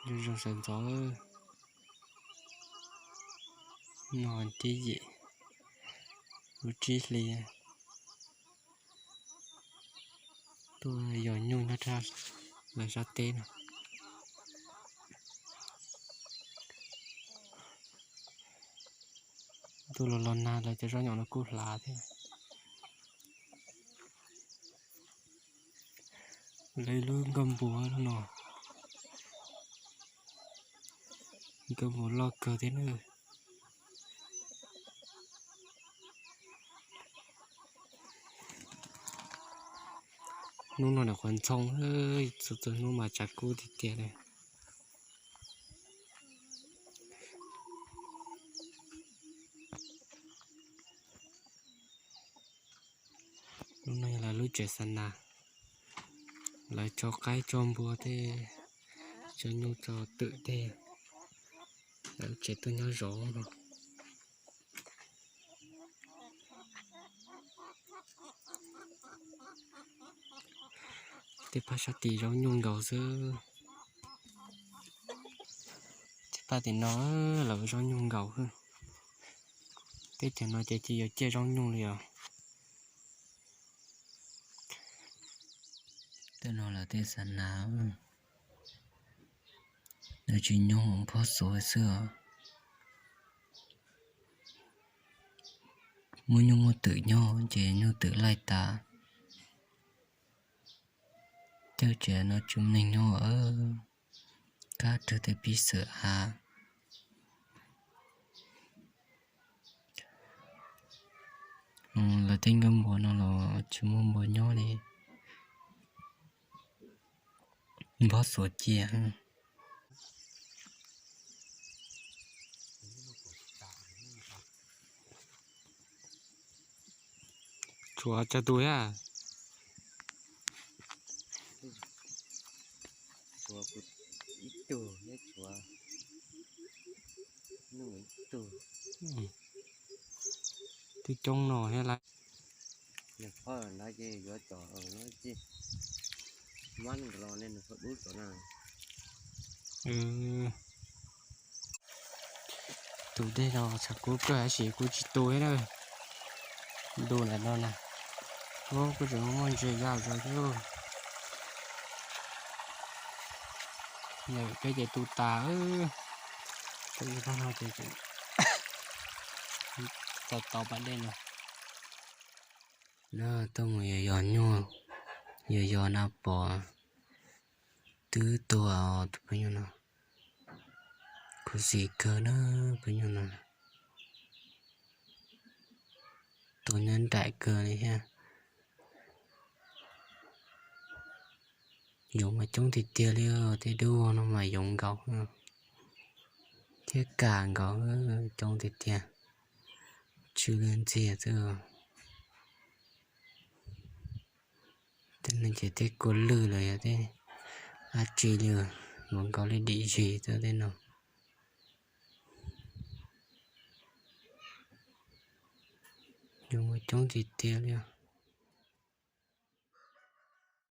Zoo zoo sawv ntxov no, tib yim lub tsib hli tuaj yos nyuj nyob rau lawv sab teb no. Ntuj los los nag lawv cov zaub nyom no kuj hlav thiab. Lawv lub nkauj npua no, nkauj npua loj kawg thiab na. Hnub no nim qhuav ntxhoo, txhua txhua hnub mas tshav kub tiag tiag li. Lub no yog lawv lub tsev xa nas, lawv tso qaib tso npua tej, tso nyuj tso twm tej, lawv lub tsev tuaj nyob zov no. Tej phab sab tid zaub nyuj nkaus xwb. Tej phab tim no lawv zaub nyuj nkaus xwb. Teb chaws no ces tsis yuav ciaj zaub nyuj li os. Tej no lawv tej xa nas, lawv tsis nyob, phob xuav xwb os. Muaj nyuj muaj twm nyob ces nyuj twm laij tas. Tej tsev no tsum neeg nyob, kab rwg tej pib xwm av. Lawv tej nkauj npua no los tsis muaj npua nyob li, nphob xuav cia. Tshuav tsawg tus thiab? Ib tug, ib tug, twb coob no thiab lawm. Nws phob ntawd ces yuav cov no ces mab los nej nws phob dub tom na. Tus dej no tshav kub kawg tab sis kuj tsis tu thiab na. Ntu ntawm no na, kuj tseem muaj ntses ya zog thiab. Peb ces tu tas, peb no ces tau tau pas dej no. No tuaj mus yos yos nyuj, yos yos na pom twb tuag tus phooj ywg no. Khuv xim kawg na, phooj ywg no. Tuag nyob nraim kawg li thiab. Yoov mas coob tiag tiag li, tej dub no mas yoov nkaus thiab, kam nkaus, coob tiag tiag, tsw li ntxiag xwb. Tej no ces tej kua lwj los yog tej dab tsi li, npaum nkaus li dim zis xwb tej no. Yoov mas coob tiag tiag li.